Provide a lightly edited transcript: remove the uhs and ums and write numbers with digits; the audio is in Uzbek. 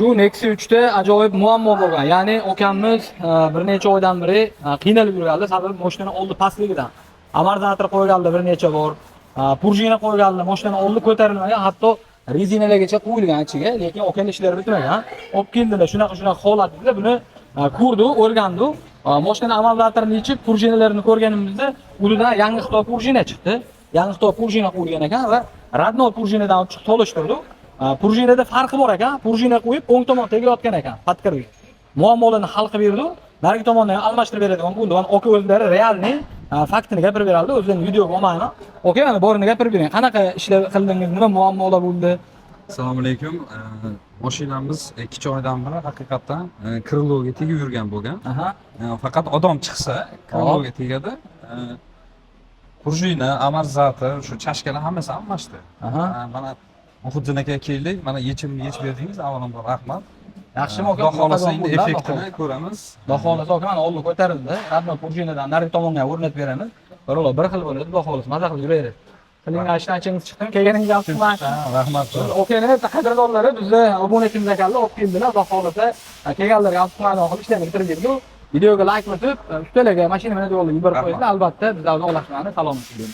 Shu Nexia 3 da ajoyib muammo bo'lgan. Ya'ni ukamiz bir necha oydan beri qiynalib yurganlar, sababi mashinani oldi pastligidan. Amortizator qo'yganlar bir necha bor. Пружина qo'yganlar, mashinani oldi ko'tarilmagan, hatto rezinalargacha qo'yilgan ichiga, lekin okani ishlari bitmagan. Olib keldilar, shunaqa shunaqa holat dedilar. Buni ko'rdi, o'rgandi. Mashinani amortizatorini yechib, пружина larini ko'rganimizda ulidan yangi Xitoy пружина chiqdi. Yangi Xitoy пружина qo'yilgan ekan va родной пружина dan olib chiqib solishtirdi. Пружина da farqi bor ekan. Пружина qo'yib o'ng tomon tegayotgan ekan, подкрыл. Muammolarni hal qilib berdi. Narigi tomondan ham almashtirib beradigan bo'ldi. Mana aka o'zlari реальный faktini gapirib beradi. O'zlarini videoga olmayman. Aka, mana borini gapirib bering. Qanaqa ishlar qildingiz? Nima muammolar bo'ldi? Assalomu alaykum. Mashinamiz 2 oydan beri haqiqatdan крыло ga tegib yurgan bo'lgan. Faqat odam chiqsa крыло ga tegadi. Пружина, amortizator, shu чашка lar hammasi almashdi. Mana Muhiddin aka keldik, mana yechimni yechib berdingiz, avvalambor rahmat. Yaxshimi, aka? Xudo xohlasa, endi Xudo effektini ko'ramiz. Xudo xohlasa, aka, mana oldi ko'tarildi. Родной пружина dan narigi tomonga ham o'rnatib beramiz. Biroq bir xil bo'ladi, Xudo xohlasa, maza qilib yuraveradi. Qilingan ishdan anchang'iz chiqdimi? Kelganingizga afsusman. Ha, rahmat. Okani qadrdonlari bizni obunachimiz ekanlar, olib keldilar. Xudo xohlasa, kelganlarga afsusman qilib ishlarni bitirib berdi. Videoga like bosib, ustalarga mashina minadiganlarga yuborib Rahmat. qo'yinglar. Albatta, bizlarni uzoqlashmani salomat bo'ling.